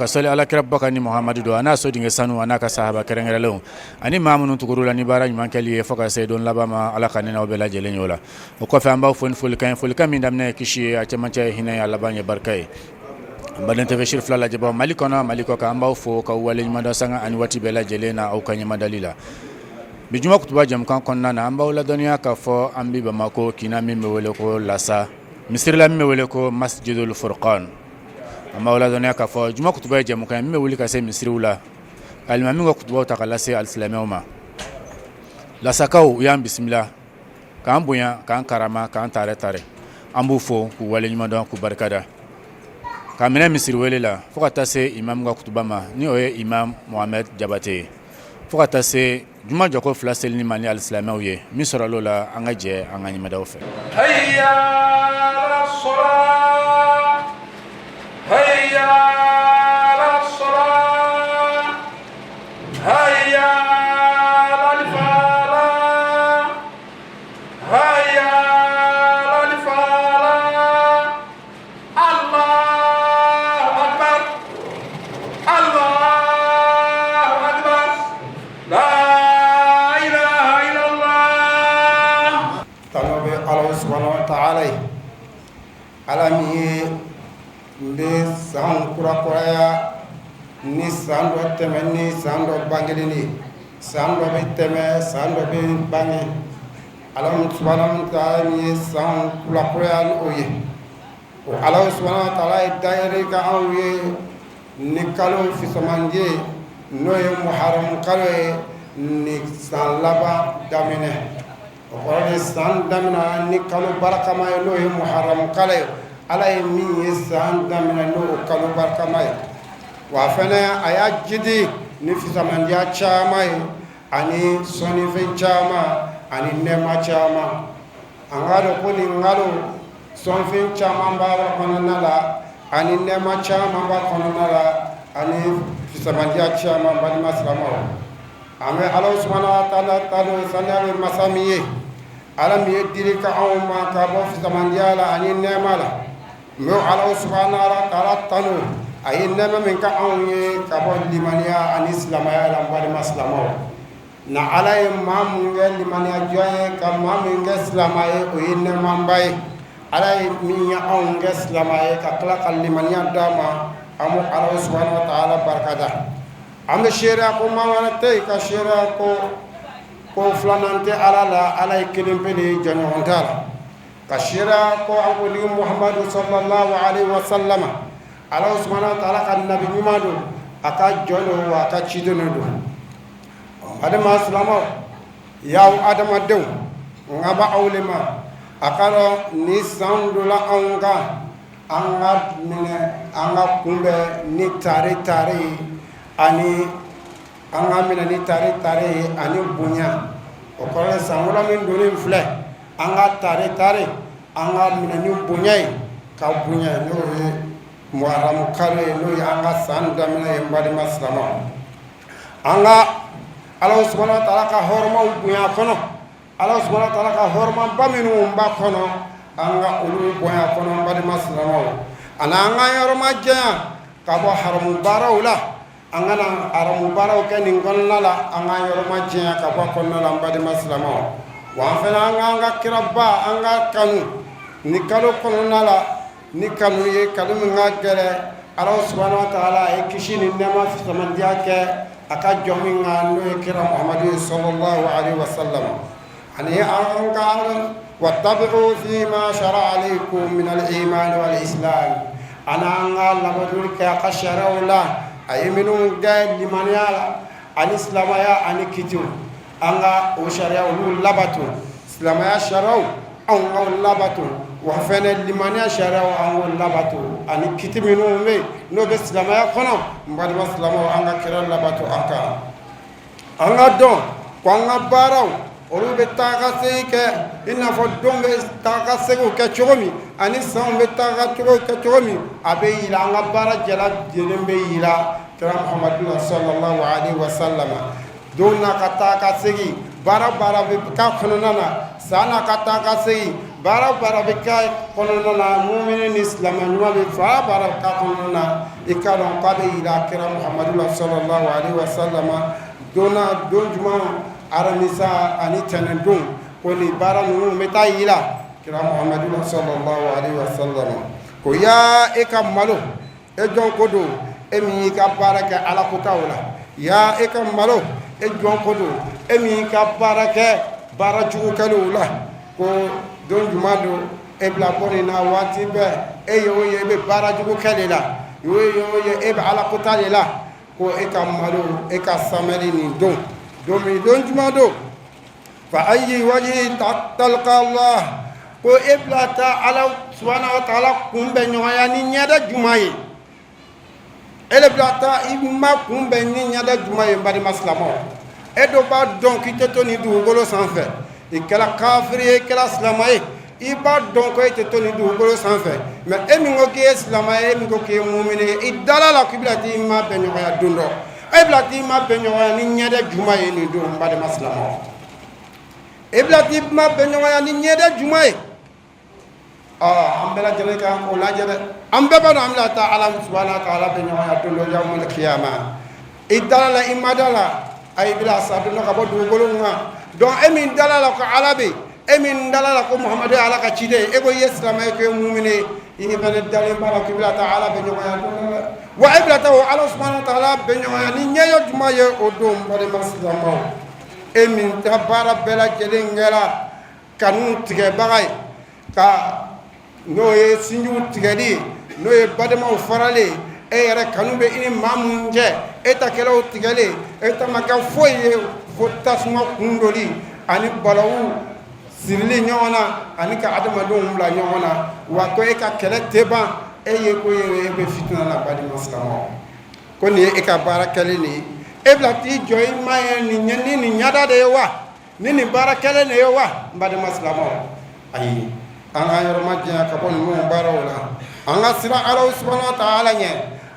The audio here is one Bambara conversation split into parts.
Ka sali alakiraba kan ni Muhamadu don a n'a sodenkɛ sanu a n'a ka sahaba kɛrɛnkɛrɛnlenw ani maa minnu tugur'u la ni baara ɲuman kɛli ye fo ka se don laban ma Ala ka ne n'aw bɛɛ lajɛlen y'o la o kɔfɛ an b'aw fo ni folikan ye folikan min daminɛ ye kisi ye a cɛmancɛ ye hinɛ ye a laban ye barika ye baden TV chaîne fila lajɛbaaw Mali kɔnɔ Mali kɔ kan an b'aw fo k'aw waleɲumandɔn sanga ani waati bɛɛ lajɛlen na aw ka ɲɛmadali la bi juma kutuba jɛmukan kɔnɔna na an b'aw ladɔnniya k'a fɔ an bɛ Bamakɔ kin min bɛ wele ko Lasa misiri la min bɛ wele ko Masjidul Furqan an b'aw ladɔnniya k'a fɔ juma kutuba ye jɛmukan ye min bɛ wuli ka se misiriw la ka alimamiw ka kutubaw ta ka lase alisilamɛw ma lasakaw u y'an bisimila k'an bonya k'an karama k'an tare tare an b'u fo k'u waleɲumandɔn k'u barikada k'a minɛ misiri wele la fo ka taa se imamu ka kutuba ma ni o ye imam Mohamed Jabate ye fo ka taa se juma jɔko fila selini ma ni alisilamɛw ye min sɔrɔla o la an ka jɛ an ka ɲɛmadaw fɛ Tanu bɛ Ala subahana wa taala ye Ala min ye n bɛ san kurakuraya ni san dɔ tɛmɛ ni san dɔ bangeli ye san dɔ bɛ tɛmɛ san dɔ bɛ bange Ala subahana wa taala min ye san kurakuraya ni o ye o Ala subahana wa taala ye dayɛlɛ kɛ anw ye ni kalo fisamanji ye n'o ye muharamu kalo ye ni san laban daminɛ o kɔrɔ de san daminɛ ni kalo barakama ye n'o ye muharamu kalo ye Ala ye min ye san daminɛ n'o kalo barakama ye wa fana a y'a jidi ni fisamandiya caman ye ani sɔnnifɛn caman ani nɛɛma caman an k'a dɔn ko nin kalo sɔnfɛn caman b'a kɔnɔna la ani nɛɛma caman b'a kɔnɔna la ani fisamandiya caman balima silamɛw an bɛ Ala subahana wa taala tanu saniya bɛ masa min ye Ala min ye dili kɛ anw ma ka bɔ fisamandiya la ani nɛɛma la n bɛ Ala subahana wa taala tanu a ye nɛɛma min kɛ anw ye ka bɔ limaniya ani silamɛya la n balima silamɛw na Ala ye maa min kɛ limaniya jɔn ye ka maa min kɛ silamɛ ye o ye nɛɛmaba ye Ala ye min ye anw kɛ silamɛ ye ka tila ka limaniya d'an ma an bɛ Ala subahana wa taala barikada an bɛ seereya ko maa wɛrɛ tɛ yen ka seereya ko ko filanan tɛ Ala la Ala ye kelen pe de ye jɔnɲɔgɔn t'a la ka seereya ko an kuntigi Muhamadu sallallahu alaihi wa sallama Ala subahana wa taala ka nabi ɲuman don a ka jɔn don wa a ka ciden don balima silamɛw y'aw adamadenw n kan b'aw le ma a k'a dɔn ni san donna anw kan an ka minɛ an ka kunbɛn ni tare tare ye ani an ka minɛ ni tare tare ye ani bonya o kɔrɔ ye san kura min donnen filɛ an ka tare tare an ka minɛ ni bonya ye ka bonya n'o ye muharamu kalo ye n'o ye an ka san daminɛ ye n balima silamɛw an ka Ala subahana wa taala ka hɔrɔmaw bonya kɔnɔ Ala subahana wa taala ka hɔrɔmaba minnu b'a kɔnɔ an ka olu bonya kɔnɔ n balima silamɛw ani an ka yɔrɔ majanya ka bɔ haramu baaraw la an kana haramu baaraw kɛ nin kɔnɔna la an ka yɔrɔ majanya ka bɔ kɔnɔna la n balima silamɛw wa an fana an k'an ka kiraba an ka kanu ni kalo kɔnɔna la ni kanu ye kanu min ka gɛlɛn Ala subahana wa taala a ye kisi ni nɛɛma fisamandiya kɛ a ka jɔn min kan n'o ye kira Muhamadu ye sallallahu alaihi wa sallam ani an ka wattabi'u fima shara'a alaykum min al-iman wal islam ani an ka labatoli kɛ a ka sariyaw la a ye minnu kɛ limaniya la ani silamɛya ani kitiw an ka o sariya olu labato silamɛya sariyaw anw k'o labato wa fɛnɛ limaniya sariyaw an k'o labato ani kiti minnu bɛ yen n'o bɛ silamɛya kɔnɔ n balima silamɛw an ka kira labato an kan an ka dɔn ko an ka baaraw olu bɛ taa ka segin kɛ i n'a fɔ don bɛ taa ka seginw kɛ cogo min ani sanw bɛ taa ka cogo kɛ cogo min a bɛ yira an ka baara jɛlajɛlen bɛ yira kira Muhamadu sallallahu alaihi wa sallam don n'a ka taa ka segin baara baara bɛ k'a kɔnɔna na san n'a ka taa ka segin Baara baara bɛ kɛ kɔnɔna na, mumini ni silamɛ ɲuman bɛ fa baara k'a kɔnɔna na, i k'a dɔn k'a bɛ yira kira Muhamadu la sallallahu alaihi wa sallam don na, don jumɛn? Aramisa ani tɛnɛn don. Ko nin baara ninnu bɛ taa yira kira Muhamadu la sallallahu alaihi wa sallam. Ko yaa, e ka malo, e jɔn ko don, e min y'i ka baara kɛ ala kotaw la. Yaa, e ka malo, e jɔn ko don, e min y'i ka baara kɛ baara jugu kɛlenw la. Ko don jumɛn don e bila bɔ nin na? Waati bɛɛ e ye o ye, e bɛ baara jugu kɛ de la, o ye o ye, e bɛ ala kota de la. Ko e ka malo, e ka samɛli nin don, don min, don jumɛn don? Fa ayi wajhi talqa Allah. Ko e bila taa Ala subhanahu wa ta'ala kunbɛn ɲɔgɔnya ni ɲɛda jumɛn ye? E le bila taa i ma kunbɛn ni ɲɛda jumɛn ye? N balima silamɛw, e dɔ b'a dɔn k'i tɛ to nin dugukolo sanfɛ. I kɛra kafiri ye, i kɛra silamɛ ye, i b'a dɔn ko e tɛ to nin dugukolo sanfɛ. Mais e min ko k'i ye silamɛ ye, e min ko k'i ye mumini ye, i dala la k'i bɛna t'i ma bɛn ɲɔgɔnya don dɔ. E bila t'i ma bɛn ɲɔgɔnya ni ɲɛda jumɛn ye nin don? N balima silamɛw, e bila t'i ma bɛn ɲɔgɔnya ni ɲɛda jumɛn ye? Ɔ, an bɛɛ lajɛlen kan k'o lajɛ dɛ. An bɛɛ b'a dɔn an bɛna taa Ala subahana wa taala bɛn ɲɔgɔnya don dɔ, yawmul kiyama. I dala la, i ma da la, a i bɛna sa don dɔ ka bɔ dugukolo kan. Donc e min dala la ko Ala bɛ yen, e min dala la ko Muhamadu ye Ala ka ciden ye, e ko i ye silamɛ ye, ko i ye mumini ye, i fana dalen b'a la k'i bɛna taa Ala bɛn ɲɔgɔnya don dɔ la. Wa e bɛna taa o Ala subahana wa taala bɛn ɲɔgɔnya ni ɲɛyɔ jumɛn ye o don? N balima silamɛw, e min ka baara bɛɛ lajɛlen kɛra kanu tigɛbaga ye, ka n'o ye sinjiw tigɛli ye, n'o ye balimaw faralen, e yɛrɛ kanu bɛ i ni maa mun cɛ, e ta kɛra o tigɛlen, e ta ma kɛ foyi ye fo tasuma kundoli ani balawu sirili ɲɔgɔn na ani ka adamadenw bila ɲɔgɔn na. Wa ko e ka kɛlɛ tɛ ban, e ye ko ye, e bɛ fitina la. Balima silamɛw, ko nin ye e ka baara kɛlen de ye. E bila t'i jɔ i ma ye nin ɲɛ ni nin ɲada de ye wa, ni nin baara kɛlen de ye wa? N balima silamɛw, ayi, an ka yɔrɔ ma janya ka bɔ ninnu baaraw la. An ka siran Ala subahana wa taala ɲɛ,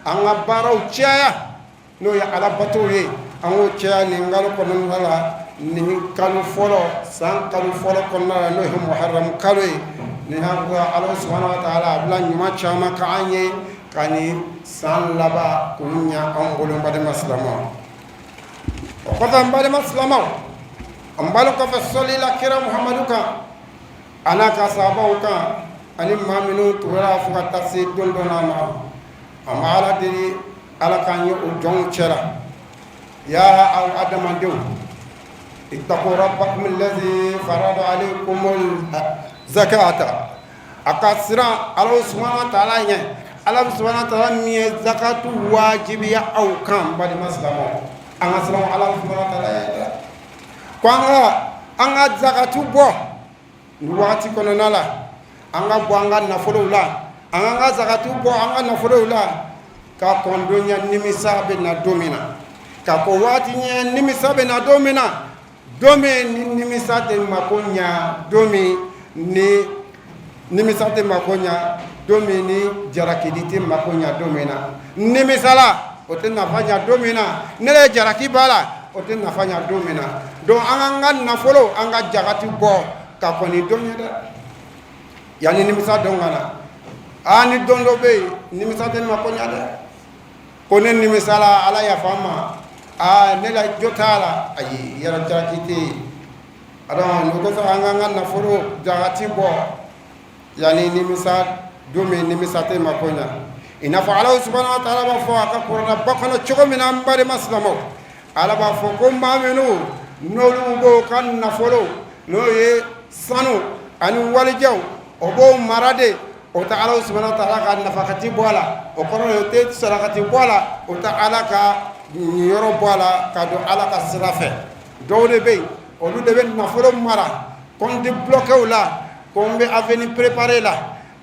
an ka baaraw caya, n'o ye ala batow ye, an k'o caya nin kalo kɔnɔna la, nin kalo fɔlɔ, san kalo fɔlɔ kɔnɔna la, n'o ye muharamu kalo ye. Nin Ala subahana wa taala a bila ɲuman caman k'an ye ka nin san laban k'o ɲɛ anw bolo. N balima silamɛw, o kɔfɛ, n balima silamɛw, an balo kɔfɛ sɔli la kira Muhamadu kan, a n'a ka sahabaw kan, ani maa minnu tugura fo ka taa se don dɔ n'a ma. An bɛ Ala deli, Ala k'an ye o jɔnw cɛla. Ya aw adamadenw, ittaqu rabbakum allazi farada alaykum zakata. A ka siran Ala subahana wa taala ɲɛ, Ala subahana wa taala min ye zakatu wajibiya aw kan. Balima silamɛw, an ka siran Ala subahana wa taala ɲɛ, ko an ka zakatu bɔ nin waati kɔnɔna la. An ka bɔ an ka nafolow la, an ka zakatu bɔ an ka nafolow la, ka kɔn don ɲɛ nimisa bɛ na don min na, ka kɔn waati ɲɛ nimisa bɛ na don min na, don min ni nimisa tɛ mako ɲa, don min ni nimisa tɛ mako ɲa, don min ni jarakili tɛ mako ɲa, don min na nimisala o tɛ nafa ɲa, don min na ne yɛrɛ jaraki b'a la, o tɛ nafa ɲa don min na. Donc an k'an ka nafolo, an ka jakati bɔ ka kɔn ni don ɲɛ dɛ, yanni nimisa don ka na. Aa, ni don dɔ bɛ yen nimisa tɛ mako ɲa dɛ, ko ne nimisala, Ala yafa n ma, aa, ne la jo t'a la, ayi, yɛrɛ jalaki tɛ yen. Alors o kosɔn an k'an ka nafolo jakati bɔ yanni nimisa don min nimisa tɛ mako ɲa. I n'a fɔ Ala subahana wa taala b'a fɔ a ka kuranɛba kɔnɔ cogo min na, an balima silamɛw, Ala b'a fɔ ko maa minnu n'olu b'o ka nafolo, n'o ye sanu ani walijɛw, o b'o mara de, o tɛ Ala subahana wa taala ka nafakati bɔ a la, o kɔrɔ ye o tɛ sarakati bɔ a la, o tɛ Ala ka niyɔrɔ bɔ a la ka don Ala ka sira fɛ. Dɔw de bɛ yen, olu de bɛ nafolo mara compte bloquéw la, ko n bɛ avenir préparer la,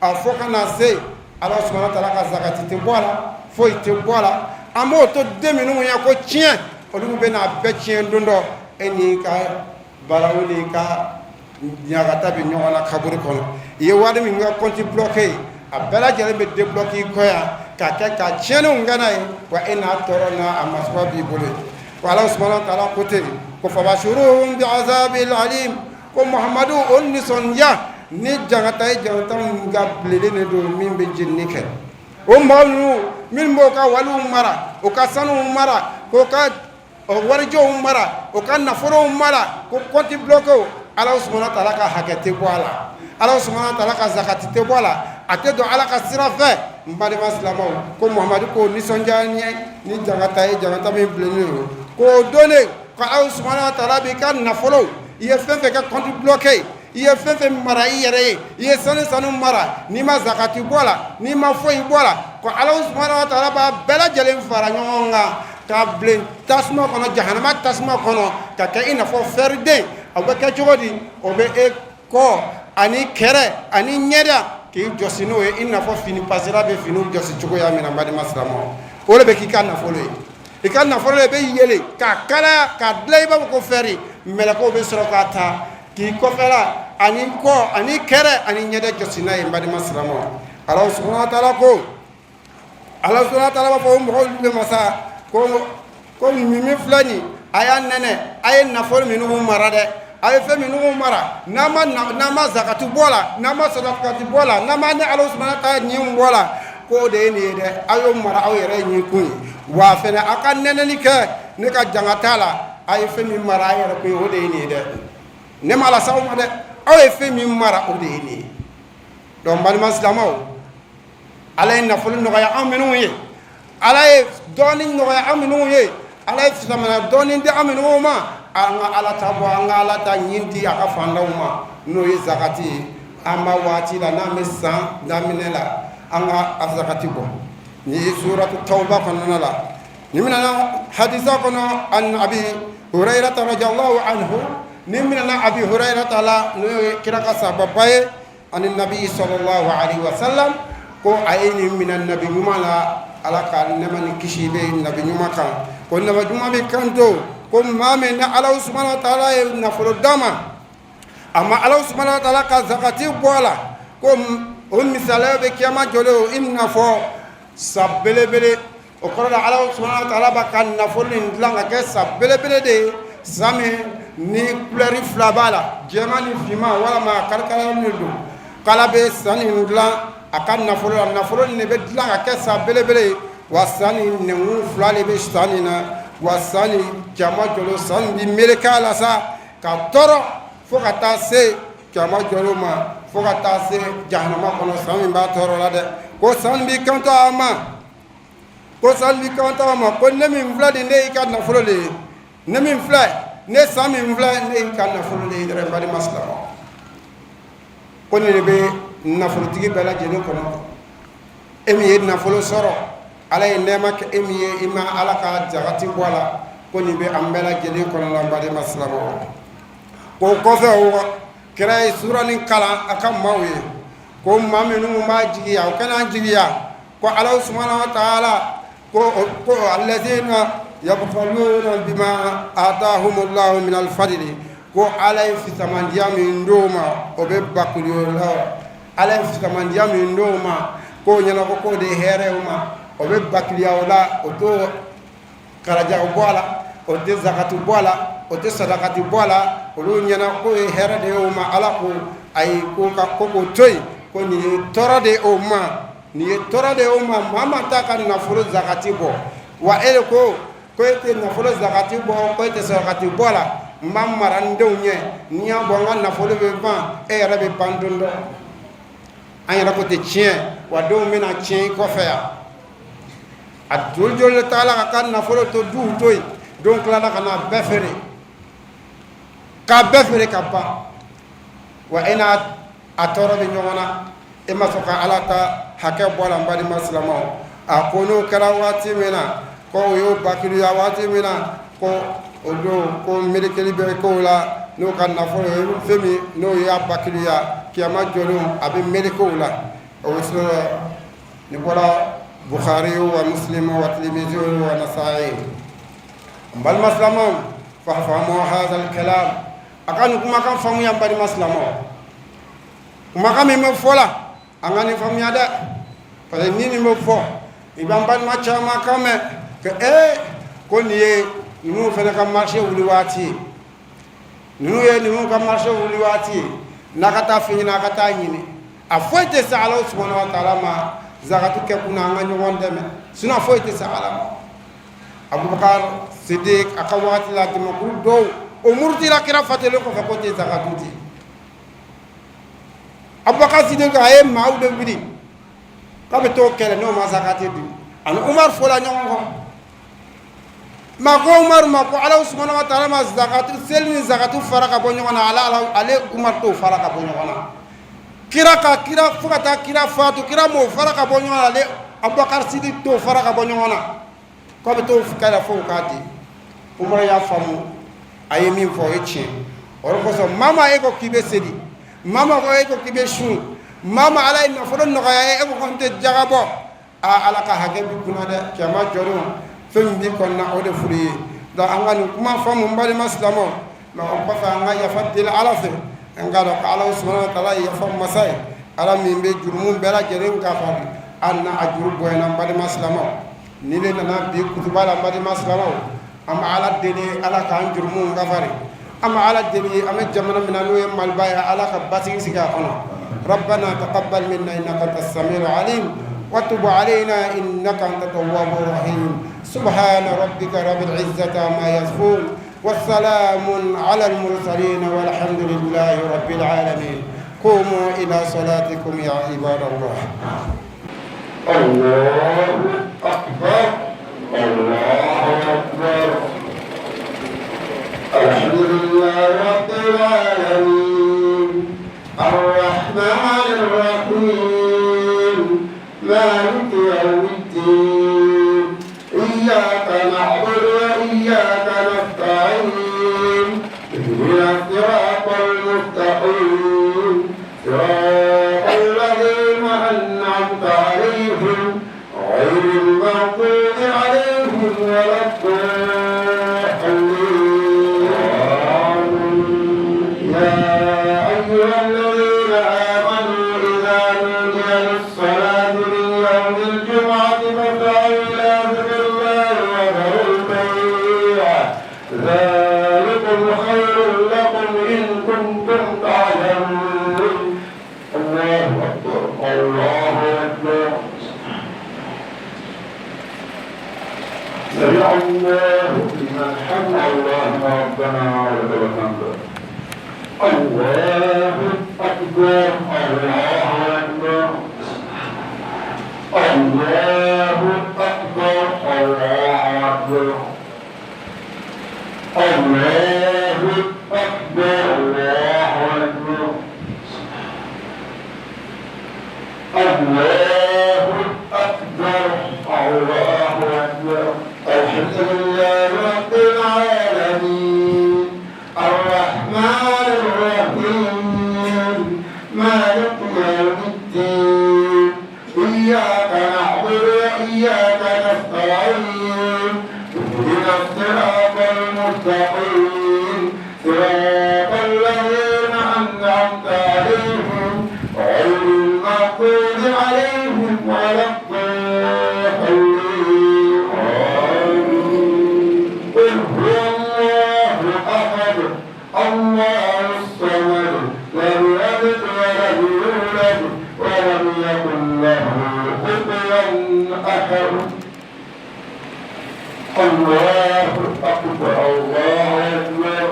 a fo ka na se Ala subahana wa taala ka zakati tɛ bɔ a la, foyi tɛ bɔ a la. An b'o to den minnu ye ko tiɲɛ, olu bɛ n'a bɛɛ tiɲɛ don dɔ. E n'i ka balawu n'i ka ɲagata bɛ ɲɔgɔn na kaburu kɔnɔ. I ye wari min kɛ compte bloqué ye, a bɛɛ lajɛlen bɛ débloqué i kɔ yan ka kɛ ka tiɲɛniw kɛ n'a ye. Wa e n'a tɔɔrɔ n'a a masuba b'i bolo. Ko Ala subahana wa taala ko ten ko fabashiruhum bi azabin alim. Ko Muhamadu, o nisɔndiya. Ni jangata ye jangata min ka bilenlen de don min bɛ jenini kɛ. O mɔgɔ ninnu minnu b'o ka waliw mara, o ka sanuw mara, k'o ka warijɛw mara, o ka nafolow mara, ko compte bloqué, Ala subahana taala ka hakɛ tɛ bɔ a la, Ala subahana taala ka zakati tɛ bɔ a la, a tɛ don Ala ka sira fɛ. N balima silamɛw, ko Muhamadu ko nisɔndiya ni jangata ye jangata min bilennen don, k'o donnen ko Ala subahana taala b'i ka nafolo, i ye fɛn fɛn kɛ compte bloqué, i ye fɛn fɛn mara i yɛrɛ ye, i ye sanu mara, n'i ma zakati bɔ a la, n'i ma foyi bɔ a la, ko Ala subahana taala b'a bɛɛ lajɛlen fara ɲɔgɔn kan k'a bilen tasuma kɔnɔ, jahanama tasuma kɔnɔ, ka kɛ i n'a fɔ fɛriden. A bɛ kɛ cogo di? O bɛ e kɔ ani kɛrɛ ani ɲɛda k'i jɔsi n'o ye, i n'a fɔ fini pasera bɛ finiw jɔsi cogoya min na. N balima silamɛw, o de bɛ k'i ka nafolo ye. I ka nafolo de bɛ yɛlɛ k'a kalaya k'a dilan i b'a fɔ ko fɛri. Mɛlɛkɛw bɛ sɔrɔ k'a ta k'i kɔfɛla ani kɔ ani kɛrɛ ani ɲɛda jɔsi n'a ye. N balima silamɛw, Ala subahana wa taala ko, Ala subahana wa taala b'a fɔ o mɔgɔw de ma sa ko min filɛ nin, a y'a nɛnɛ, a ye nafolo minnu mara dɛ, a ye fɛn minnu mara, n'a ma zakati bɔ la, n'a ma sadakati bɔ la, n'a ma ne Ala subahana wa taala ɲin bɔ la, k'o de ye nin ye dɛ. A y'o mara aw yɛrɛ ɲin kun ye, wa fɛnɛ aw ka nɛnɛli kɛ ne ka jangata la. A ye fɛn min mara a yɛrɛ kun ye, o de ye nin ye dɛ. Ne ma lase aw ma dɛ, aw ye fɛn min mara, o de ye nin ye. Donc balima silamɛw, Ala ye nafolo nɔgɔya an minnu ye, Ala ye dɔɔni nɔgɔya an minnu ye, Ala ye fisamana dɔɔni di an minnu ma, an ka Ala ta bɔ, an ka Ala ta ɲin di a ka fantanw ma, n'o ye zakati ye. An b'a waati la n'an bɛ san daminɛ la, an ka a zakati bɔ. Ni ye suratu Tawba kɔnɔna la, ni minɛna hadisa kɔnɔ an Abi Hurayrata radiyallahu anhu, ni minɛna Abi Hurayrata la, n'o ye kira ka sahababa ye, ani nabi sallallahu alaihi wasallam, ko a ye nin minɛ nabi ɲuman la, Ala ka nɛɛma ni kisi bɛ nabi ɲuman kan, ko nabi ɲuman bɛ kanto ko maa min ni Ala subahana wa taala ye nafolo d'a ma, a ma Ala subahana wa taala ka zakati bɔ a la, ko o misaliya bɛ kiyama jɔlen i n'a fɔ sa belebele. O kɔrɔ la, Ala subahana wa taala b'a ka nafolo nin dilan ka kɛ sa belebele de ye, sa min ni couleur fila b'a la, jɛman ni finman, walama karikara min don, k'Ala bɛ sa nin dilan a ka nafolo la. Nafolo nin de bɛ dilan ka kɛ sa belebele ye, wa sa nin nɛnkun fila de bɛ sa nin na, wa sa nin kiyama jɔlen, sa nin bɛ meleke a la sa ka tɔɔrɔ fo ka taa se kiyama jɔlen ma, fo ka taa se jahanama kɔnɔ. Sa min b'a tɔɔrɔ la dɛ, ko sa nin b'i kanto a ma, ko sa nin b'i kanto a ma ko ne min filɛ nin, ne y'i ka nafolo de ye. Ne min filɛ, ne sa min filɛ, ne y'i ka nafolo de ye dɛ. N balima silamɛ, ko nin de bɛ nafolotigi bɛɛ lajɛlen kɔnɔ. E min ye nafolo sɔrɔ, Ala ye nɛɛma kɛ e min ye, i ma Ala ka jakati bɔ a la, ko nin bɛ an bɛɛ lajɛlen kɔnɔ la. N balima silamɛ, ko kɔfɛ o kira ye sura nin kalan a ka maaw ye, ko maa minnu b'a jigiya, o kana jigiya ko Ala subahana wa taala ko alladhina yabkhaluna bima atahumullahu min alfadli, ko Ala ye fisamandiya min d'o ma, o bɛ bakili o la. Ala ye fisamandiya min d'o ma, k'o ɲɛna ko k'o de ye hɛrɛ o ma, o bɛ bakiliya o la, o t'o karaja bɔ a la, o tɛ zakati bɔ a la, o tɛ sadakati bɔ a la. Olu ɲɛna k'o ye hɛrɛ de ye o ma. Ala ko ayi, ko ka ko k'o to yen, ko nin ye tɔɔrɔ de ye o ma, nin ye tɔɔrɔ de ye o ma. Maa ma t'a ka nafolo zakati bɔ, wa e de ko e tɛ nafolo zakati bɔ, ko e tɛ sadakati bɔ a la, n b'a mara n denw ɲɛ, n'i y'a bɔ n ka nafolo bɛ ban, e yɛrɛ bɛ ban don dɔ. An yɛrɛ ko tɛ tiɲɛ, wa denw bɛna tiɲɛ i kɔfɛ yan. A joli joli de taala ka nafolo to, duw to yen, denw tilala ka n'a bɛɛ feere, k'a bɛɛ feere ka ban, wa e n'a a tɔɔrɔ bɛ ɲɔgɔn na, e ma sɔn ka Ala ta hakɛ bɔ a la. N balima silamɛw, a ko n'o kɛra waati min na, ko o y'o bakiliya waati min na, ko o don ko melekeli bɛ k'o la, n'o ka nafolo ye fɛn min n'o y'a bakiliya, kiyama jɔlen a bɛ meleke o la. O bɛ sɔrɔ nin bɔra Bukhari wa Muslim wa Tirmidhi wa Nasa'i. N balima silamɛw, fafhamu hadha al-kalam, a ka nin kumakan faamuya. N balima silamɛw, kumakan min bɛ fɔ la, an ka nin faamuya dɛ, parce que ni nin bɛ fɔ, i b'an balima caman kan mɛn ko ee, ko nin ye ninnu fana ka marché wuli waati ye, ninnu ye ninnu ka marché wuli waati ye. N'a ka taa fɛn ɲini, a ka taa ɲini, a foyi tɛ se Ala subahana wa taala ma. Zakatu kɛ kun na, an ka ɲɔgɔn dɛmɛ, sinon foyi tɛ se Ala ma. Abubakar Sidik a ka waati la, jamakulu dɔw o murutira kira fatulen kɔfɛ ko tɛ zakatu di. Abubakar Sidik a ye maaw de wuli k'a bɛ t'o kɛlɛ n'o ma zakati di. Ani Umar fɔla ɲɔgɔn kɔ. Maa ko Umaru ma ko Ala subahana wa taala ma zakatu, seli ni zakatu fara ka bɔ ɲɔgɔn na, ala ala ale Umaru t'o fara ka bɔ ɲɔgɔn na. Kira ka kira fo ka taa kira fatu, kira m'o fara ka bɔ ɲɔgɔn na, ale Abubakar Sidik t'o fara ka bɔ ɲɔgɔn na, k'a bɛ t'o kɛlɛ fo k'a di. Umaru y'a faamu a ye min fɔ, o ye tiɲɛ. O de kosɔn, maa ma e ko k'i bɛ seli, maa ma ko e ko k'i bɛ sun, maa ma Ala ye nafolo nɔgɔya ye, e ko ko n tɛ jaga bɔ, aa, Ala ka hakɛ b'i kunna dɛ. Kiyama jɔlen, fɛn min b'i kɔnɔna, o de furu ye. Donc an ka nin kuma faamu, n balima silamɛw. Mais o kɔfɛ, an ka yafa deli Ala fɛ. An k'a dɔn ko Ala subahana wa taala ye yafa masa ye, Ala min bɛ jurumu bɛɛ lajɛlen kafari, hali n'a a juru bonyana. N balima silamɛw, ni ne nana bi kutuba la, n balima silamɛw, an bɛ Ala deli, Ala k'an jurumu kafari. An bɛ Ala deli, an bɛ jamana min na, n'o ye Maliba ye, Ala ka basigi sigi a kɔnɔ. ربنا تقبل منا إنك أنت السميع العليم وتب علينا إنك أنت التواب الرحيم. سبحان ربك رب العزة عما يصفون والسلام على المرسلين والحمد لله رب العالمين. قوموا إلى صلاتكم يا عباد الله. الله أكبر، الله أكبر. الحمد لله رب العالمين، الرحمن الرحيم، مالك يوم الدين. إياك نعبد وإياك نستعين. اهدنا الصراط المستقيم، صراط الذين أنعمت عليهم، غير المغضوب عليهم ولا الضالين. يا أيها الذين آمنوا، إذا نودي للصلاة من يوم الجمعة فاسعوا إلى ذكر الله وذروا البيع، ذلكم خير لكم إن كنتم تعلمون. الله أكبر، الله أكبر. سمع الله لمن حمده. اللهم ربنا ولك الحمد. الله أكبر، الله أكبر، الله أكبر، الله أكبر، الله أكبر، الله أكبر، الله أكبر، الله أكبر. الحمد لله رب العالمين، الرحمن الرحيم، مالك يوم الدين. إياك نعبد وإياك نستعين. اهدنا الصراط المستقيم، صراط الذين أنعمت عليهم، غير المغضوب عليهم ولا الضالين. قل هو الله أحد، الله الصمد، لم يلد ولم يولد ولم يكن له كفوا أحد. الله أكبر، الله أكبر.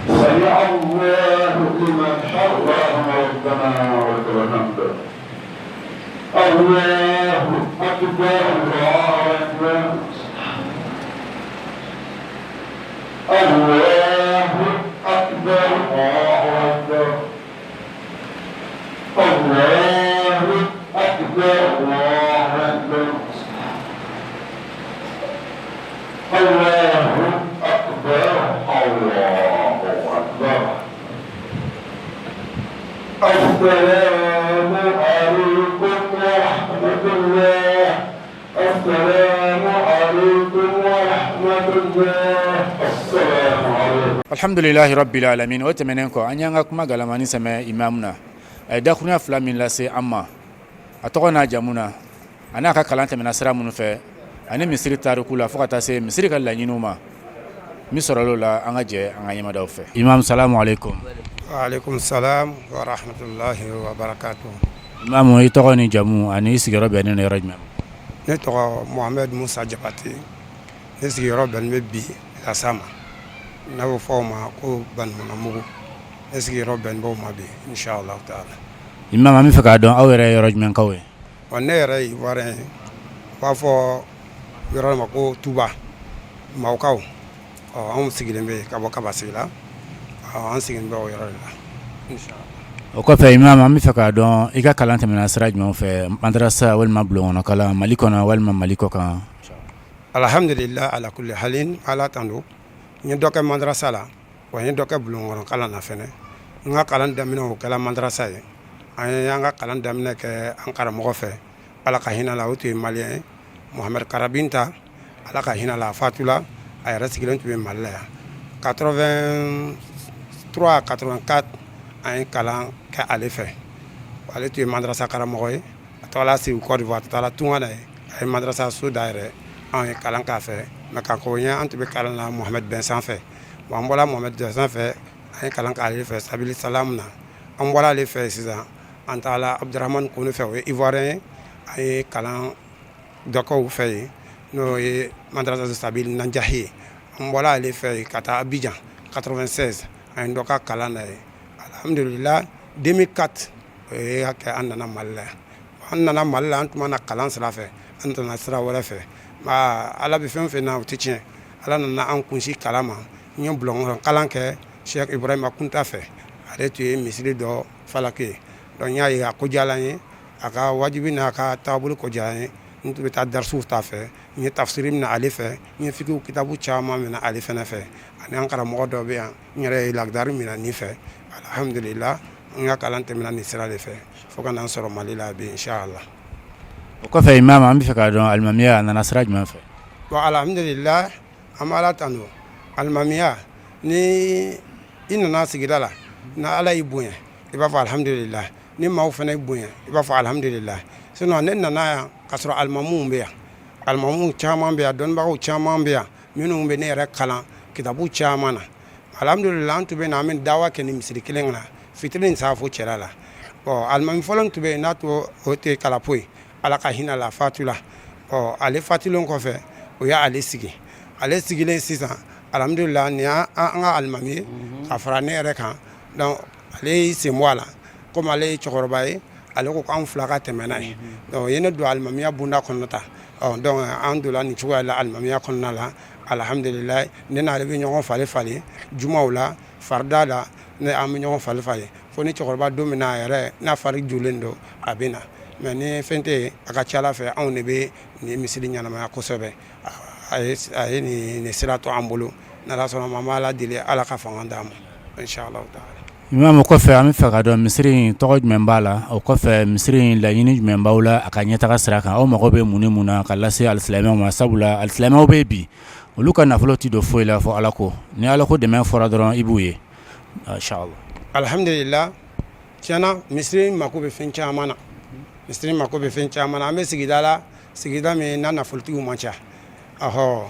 سمع الله لمن حمده. ربنا ولك الحمد. الله أكبر، الله أكبر، الله أكبر، الله أكبر، الله أكبر، الله أكبر، الله أكبر، الله أكبر. السلام عليكم ورحمة الله. السلام عليكم ورحمة الله. السلام عليكم. Alhamdulilahi rabbil alamin. O tɛmɛnen kɔ, an y'an ka kuma galamani sɛmɛ imamu na. A ye dakurunya fila min lase an ma, a tɔgɔ n'a jamu na, a n'a ka kalan tɛmɛna sira minnu fɛ, ani misiri tariku la, fo ka taa se misiri ka laɲiniw ma. Min sɔrɔla o la, an ka jɛ an ka ɲɛmadaw fɛ. Imam, salamu aleykum. Waaleykum salam wa rahmatulahi wa barakatuh. Imam, i tɔgɔ ni jamu ani i sigiyɔrɔ bɛnnen don yɔrɔ jumɛn ma? Ne tɔgɔ Mohamed Musa Jabate. Ne sigiyɔrɔ bɛnnen bɛ bi Lasa ma, n'a bɛ fɔ o ma ko Banimanamugu. Ne sigiyɔrɔ bɛnnen b'o ma bi, inshallah taala. Imam, an bɛ fɛ k'a dɔn aw yɛrɛ ye yɔrɔ jumɛnkaw ye? Wa ne yɛrɛ ye Ivoirien ye, u b'a fɔ yɔrɔ ma ko Tuba Mawkaw. Ɔ, anw sigilen bɛ yen ka bɔ Kabasigi la. An sigilen bɛ o yɔrɔ de la, inshallah. O kɔfɛ, imam, an bɛ fɛ k'a dɔn i ka kalan tɛmɛna sira jumɛn fɛ, madrasa walima bulonkɔnɔ kalan, Mali kɔnɔ walima Mali kɔ kan? Alhamdulillah ala kulli halin, Ala tando. N ye dɔ kɛ madrasa la, wa n ye dɔ kɛ bulonkɔnɔ kalan na fɛnɛ. N ka kalan daminɛ, o kɛla madrasa ye. An ye an ka kalan daminɛ kɛ an karamɔgɔ fɛ, Ala ka hinɛ la, o tun ye malien ye, Mohamed Karabinta, Ala ka hinɛ la, a fatula, a yɛrɛ sigilen tun bɛ Mali la yan. 83, 84, an ye kalan kɛ ale fɛ. Ale tun ye madrasa karamɔgɔ ye. A taara sigi Côte d'Ivoire, a taara tunga na ye. A ye madrasa so dayɛlɛ, anw ye kalan k'a fɛ. Mais ka kɔn ɲɛ, an tun bɛ kalan na Mohamed Bɛnsan fɛ. Bon, an bɔra Mohamed Bɛnsan fɛ, an ye kalan k'ale fɛ Sabili Salam na. An bɔra ale fɛ sisan, an taara Abdramane Kone fɛ, o ye Ivoirien ye. An ye kalan dɔ kɛ fɛ yen, n'o ye madrasa Sabili Nanjahi ye. An bɔra ale fɛ yen ka taa Abidjan 96, an ye dɔ ka kalan na yen. Alhamdulillah, 2004, o y'a kɛ an nana Mali la yan. An nana Mali la, an tun ma na kalan sira fɛ, an nana sira wɛrɛ fɛ. Ala bɛ fɛn fɛn na, o tɛ tiɲɛ. Ala nana an kunsi kalan ma. N ye bulonkɔnɔ kalan kɛ Cheikh Ibrahima Kunta fɛ. Ale tun ye misiri dɔ falaki ye. Donc n y'a ye a ko diyara n ye, a ka wajibi n'a ka taabolo ko diyara n ye. N tun bɛ taa darisiw ta fɛ, n ye tafsiri minɛ ale fɛ, n ye fikihu kitabu caman minɛ ale fana fɛ. Ani an karamɔgɔ dɔ bɛ yan, n yɛrɛ ye lakidari minɛ nin fɛ. Alhamdulillah, n ka kalan tɛmɛna nin sira de fɛ fo ka na n sɔrɔ Mali la bi, inshallah. O kɔfɛ, imam, an bɛ fɛ k'a dɔn alimamiya a nana sira jumɛn fɛ? Bon, alhamdulillah, an bɛ Ala tanu. Alimamiya, ni i nana sigida la, ni Ala y'i bonya, i b'a fɔ alhamdulillah. Ni maaw fana y'i bonya, i b'a fɔ alhamdulillah. Sinon ne nana yan k'a sɔrɔ alimamuw bɛ yan, alimamuw caman bɛ yan, dɔnnibagaw caman bɛ yan minnu bɛ ne yɛrɛ kalan kitabu caman na. Alhamdulillah, an tun bɛ na, an bɛ dawa kɛ ni misiri kelen na, fitiri ni safo cɛla la. Bon, alimami fɔlɔ tun bɛ yen, n'a to o tɛ kalapo ye, Ala ka hinɛ la, fatula. Ɔ, ale fatulen kɔfɛ, o y'ale sigi. Ale sigilen sisan, alhamdulillah, nin y'an ka alimami ye ka fara ne yɛrɛ kan. Donc ale y'i sen bɔ a la, komi ale ye cɛkɔrɔba ye, ale ko k'an fila ka tɛmɛ n'a ye. Donc o ye ne don alimamiya bonda kɔnɔ ta. Ɔ, donc an donna nin cogoya la alimamiya kɔnɔna la. Alhamdulillah, ne n'ale bɛ ɲɔgɔn falen falen jumaw la, farida la, ne an bɛ ɲɔgɔn falen falen fo ni cɛkɔrɔba don min na a yɛrɛ n'a fari jolen don, a bɛ na. Mais ni fɛn tɛ yen, a ka ca Ala fɛ, anw de bɛ nin misiri ɲɛnamaya kosɛbɛ. A ye nin sira to an bolo. N'Ala sɔnna ma, an bɛ Ala deli, Ala ka fanga d'an ma, inshallah taala. Imam, o kɔfɛ, an bɛ fɛ k'a dɔn misiri in tɔgɔ jumɛn b'a la? O kɔfɛ, misiri in laɲini jumɛn b'aw la a ka ɲɛtaga sira kan? Aw mago bɛ mun ni mun na ka lase alisilamɛw ma? Sabula alisilamɛw bɛ bi, olu ka nafolo tɛ don foyi la fɔ Ala ko. Ni Ala ko dɛmɛ fɔra dɔrɔn, i b'u ye, inshallah. Alhamdulillah, tiɲɛna, misiri mako bɛ fɛn caman na. Misiri mako bɛ fɛn caman na. An bɛ sigida la, sigida min n'a nafolotigiw man ca. Ɔhɔ,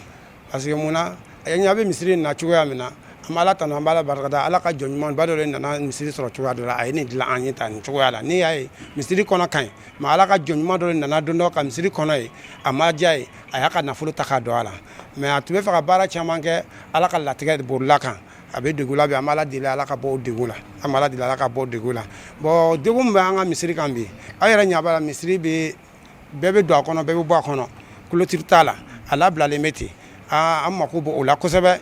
parce que mun na, a ɲɛ bɛ misiri in na cogoya min na, an bɛ Ala tanu, an bɛ Ala barikada. Ala ka jɔn ɲumanba dɔ de nana misiri sɔrɔ cogoya dɔ la, a ye nin dilan an ye tan nin cogoya la. N'i y'a ye misiri kɔnɔ ka ɲi, mais Ala ka jɔn ɲuman dɔ de nana don dɔ ka misiri kɔnɔ ye, a ma diya ye, a y'a ka nafolo ta k'a don a la. Mais a tun bɛ fɛ ka baara caman kɛ, Ala ka latigɛ bolila kan, a bɛ degun la bi. An bɛ Ala deli, Ala ka bɔ o degun la. An bɛ Ala deli, Ala ka bɔ o degun la. Bon, degun min bɛ an ka misiri kan bi, aw yɛrɛ ɲɛ b'a la, misiri bɛ bɛɛ bɛ don a kɔnɔ, bɛɛ bɛ bɔ a kɔnɔ, clôture t'a la, a labilalen bɛ ten. An mako b'o la kosɛbɛ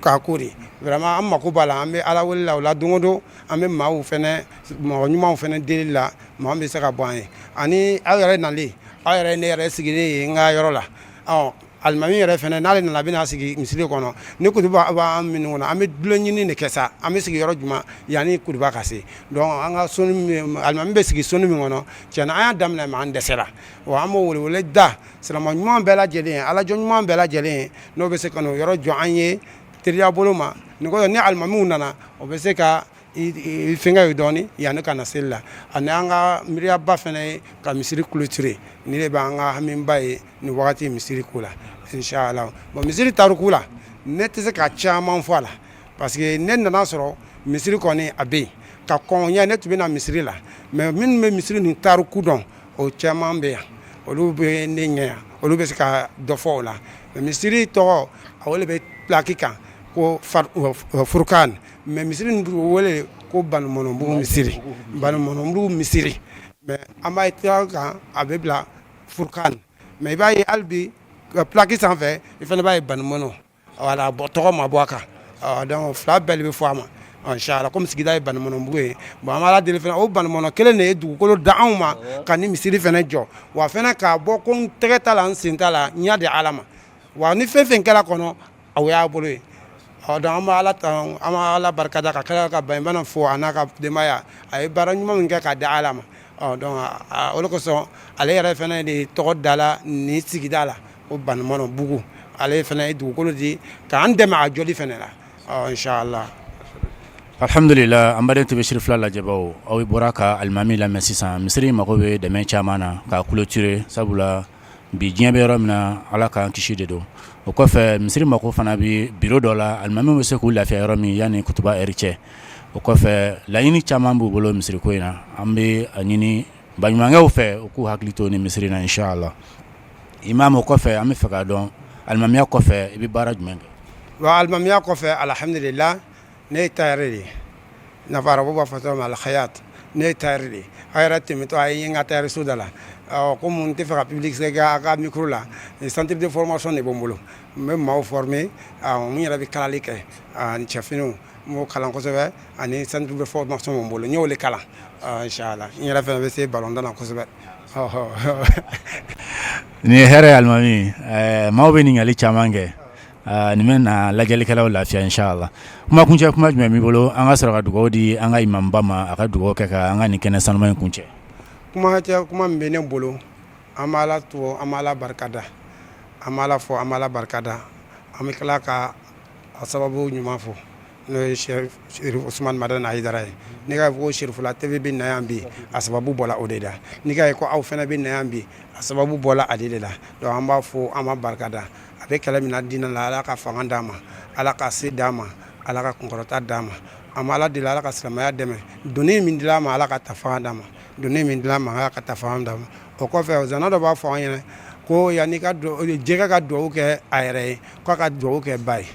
k'a kori. Vraiment, an mako b'a la. An bɛ Ala wele la o la don o don. An bɛ maaw fɛnɛ, mɔgɔ ɲumanw fɛnɛ deli la, maa min bɛ se ka bɔ an ye. Ani aw yɛrɛ nalen, aw yɛrɛ, ne yɛrɛ sigilen ye n ka yɔrɔ la. Ɔ, alimami yɛrɛ fɛnɛ, n'ale nana, a bɛna sigi misiri kɔnɔ ni kutuba b'an minnu kɔnɔ, an bɛ dulon ɲini de kɛ sa, an bɛ sigi yɔrɔ jumɛn yanni kutuba ka se. Donc an ka soni, alimami bɛ sigi soni min kɔnɔ, tiɲɛna, an y'a daminɛ, mais an dɛsɛra. Wa an b'o welewele da silamɛ ɲuman bɛɛ lajɛlen ye, alajɔ ɲuman bɛɛ lajɛlen ye, n'o bɛ se ka n'o yɔrɔ jɔ an ye teriya bolo ma. Nin kɔsɔn, ni alimamiw nana, o bɛ se ka fɛnkɛ ye dɔɔni yanni ka na seli la. Ani an ka miiriyaba fana ye ka misiri clôturer. Nin de b'an ka hamiba ye nin wagati misiri ko la, inshallah. Bon, misiri tariku la, Ne tɛ se ka caman fɔ a la parce que ne nana sɔrɔ misiri kɔni a bɛ yen ka kɔn ɲɛ. Ne tun bɛ na misiri la, mais minnu bɛ misiri nin tariku dɔn, o caman bɛ yan, olu bɛ ne ɲɛ yan, olu bɛ se ka dɔ fɔ o la. Misiri tɔgɔ, o de bɛ plaque kan ko Furukan, mais misiri nin bɛ wele ko Banimɔnɔbugu misiri, Banimɔnɔbugu misiri. Mais an b'a ye kan, a bɛ bila Furukan, mais i b'a ye hali bi plaque sanfɛ, i fana b'a ye Banimɔnɔ. Voilà, bɔn, tɔgɔ ma bɔ a kan, donc fila bɛɛ de bɛ fɔ a ma, inchallah. Komi sigida ye Banimɔnɔbugu ye, bon, an bɛ Ala deli fana, o Banimɔnɔ kelen de ye dugukolo da anw ma ka ni misiri fana jɔ. Wa fana k'a bɔ ko n tɛgɛ t'a la, n sen t'a la, n y'a di Ala ma. Wa ni fɛn fɛn kɛra kɔnɔ, o y'a bolo ye. Ɔ, donc an bɛ Ala tan, an bɛ Ala barikada ka tila ka Bayimana fo, a n'a ka denbaya. A ye baara ɲuman min kɛ k'a di Ala ma. Ɔ, donc o de kosɔn ale yɛrɛ fana de tɔgɔ dala nin sigida la ko Banimɔnɔbugu. Ale fana ye dugukolo di k'an dɛmɛ a jɔli fana la. Ɔ, inchallah. Alhamdulillah. An baden TV Sirifila lajɛbaw, aw bɔra ka alimami lamɛn sisan. Misiri mago bɛ dɛmɛ caman na k'a clôturer, sabula bi diɲɛ bɛ yɔrɔ min na, Ala k'an kisi de don. O kɔfɛ, misiri mako fana bɛ biro dɔ la, alimami bɛ se k'u lafiya yɔrɔ min yanni kutuba heure cɛ. O kɔfɛ, laɲini caman b'u bolo misiri ko in na. An bɛ a ɲini baɲumankɛw fɛ, u k'u hakili to ni misiri na, inchallah. Imam, o kɔfɛ, an bɛ fɛ k'a dɔn, alimamiya kɔfɛ, i bɛ baara jumɛn kɛ? Wa alimamiya kɔfɛ, alhamdulillah, ne ye tailleur de ye. N'a fɔ arabu b'a fɔ cogo min, alkhayat, ne ye tailleur de ye. Aw yɛrɛ tɛmɛtɔ, a ye n ka tailleur so da la. Ɔ, komi n tɛ fɛ ka publicité kɛ a ka micro la, centre de formation de bɛ n bolo, n bɛ maaw former. N yɛrɛ bɛ kalali kɛ ani cɛfiniw, n b'o kalan kosɛbɛ, ani centre de formation bɛ n bolo, n y'o de kalan, inchallah. N yɛrɛ fana bɛ se ballon na kosɛbɛ. Nin ye hɛrɛ ye, alimami. Maaw bɛ ɲininkali caman kɛ, nin bɛ na lajɛlikɛlaw lafiya, inchallah. Kuma kuncɛ kuma jumɛn b'i bolo, an ka sɔrɔ ka dugawu di an ka imamba ma, a ka dugawu kɛ ka an ka nin kɛnɛ sanuma in kuncɛ? Kuma cɛ kuma min bɛ ne bolo, an bɛ Ala to, an bɛ Ala barikada, an bɛ Ala fɔ, an bɛ Ala barikada. An bɛ tila ka a sababu ɲuman fɔ, n'o ye Chérif Ousmane Madani Hayidara ye. N'i k'a ye ko Cherifula TV bɛ na yan bi, a sababu bɔra o de la. N'i k'a ye ko aw fana bɛ na yan bi, a sababu bɔra ale de la. Donc an b'a fo, an b'a barikada. A bɛ kɛlɛ min na diinɛ la, Ala ka fanga d'a ma, Ala ka se d'a ma, Ala ka kunkɔrɔta d'a ma. An bɛ Ala deli, Ala ka silamɛya dɛmɛ. Doni min dila a ma, Ala ka ta fanga d'a ma. Doni min dila a ma, Ala ka ta fanga d'a ma. O kɔfɛ, zana dɔ b'a fɔ an ɲɛna ko yanni ka jɛgɛ ka dugawu kɛ a yɛrɛ ye, k'a ka dugawu kɛ ba ye.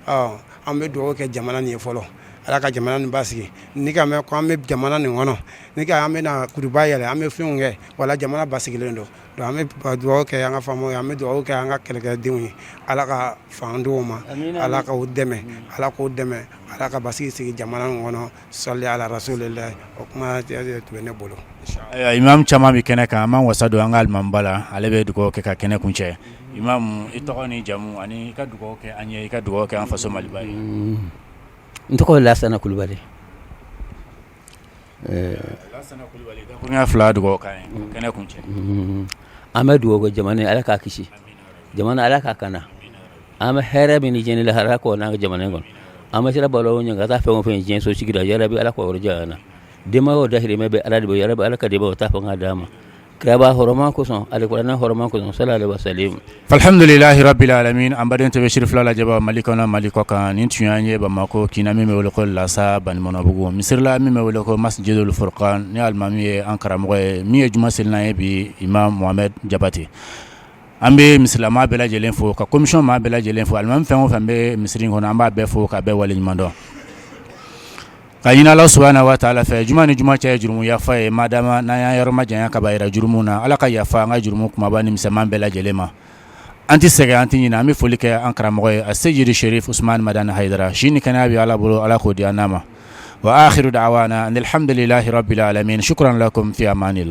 Ɔ, an bɛ dugawu kɛ jamana nin ye fɔlɔ, Ala ka jamana nin basigi. Ni ka mɛn ko an bɛ jamana nin kɔnɔ, ni ka an bɛna kuruba yɛlɛ, an bɛ fɛnw kɛ, wala jamana basigilen don. Donc an bɛ dugawu kɛ an ka faamaw ye, an bɛ dugawu kɛ an ka kɛlɛkɛdenw ye. Ala ka fan d'u ma, Ala k'u dɛmɛ, Ala k'u dɛmɛ, Ala ka basigi sigi jamana in kɔnɔ. Sɔli ala rasulillah. O kuma tun bɛ ne bolo. Imam caman bɛ kɛnɛ kan, an b'an wasa don an ka alimamiba la, ale bɛ dugawu kɛ ka kɛnɛ kuncɛ. Imam, i tɔgɔ ni jamu, ani i ka dugawu kɛ an ye, i ka dugawu kɛ an faso Maliba ye. N tɔgɔ ye Lasana Kulubali. Lasana Kulubali, dakurunya fila, dugawu k'an ye kɛnɛ kuncɛ. An bɛ dugawu kɛ jamana ye, Ala k'a kisi, jamana Ala k'a kana. An bɛ hɛrɛ min ni diɲɛ ni lahara, Ala k'o n'an ka jamana in kɔnɔ. An bɛ sira balo ɲɛ ka taa fɛn o fɛn diɲɛ so sigi la, yarabi Ala k'o yɔrɔ janya na. Denbayaw dahirimɛ bɛ Ala de bolo, yarabi Ala ka denbayaw ta fanga d'an ma. Kiraba hɔrɔma kosɔn, alikuranɛ hɔrɔma kosɔn, sallallahu alaihi wasallam. Alhamdulilahi rabbil alamin. An baden TV Sirifila lajɛbaw, Mali kɔnɔ, Mali kɔ kan, nin tun y'an ye Bamakɔ kin min bɛ wele ko Lasa Banimɔnɔbugu, misiri la min bɛ wele ko Masjidul Furqan, ni alimami ye an karamɔgɔ ye min ye juma selina ye bi, Imam Mohamed Jabate. An bɛ misilama bɛɛ lajɛlen fo, ka commission maa bɛɛ lajɛlen fo, alimami fɛn o fɛn bɛ misiri in kɔnɔ, an b'a bɛɛ fo ka bɛɛ waleɲuman dɔn. Ka ɲini Ala subahana wa taala fɛ, juma ni juma cɛ ye jurumu yafa ye. Madama n'an y'an yɔrɔ majanya ka bɔ yɛrɛ jurumu na, Ala ka yafa an ka jurumu kumaba ni misɛnman bɛɛ lajɛlen ma. An tɛ sɛgɛn, an tɛ ɲinɛ, an bɛ foli kɛ an karamɔgɔ ye, a Seyidi Sherif Usman Madani Hayidara. Si ni kɛnɛya bɛ Ala bolo, Ala k'o di an n'a ma. Wa akhiru da'wana alhamdulillahi rabbil alamin. Shukran lakum, fi amanillah.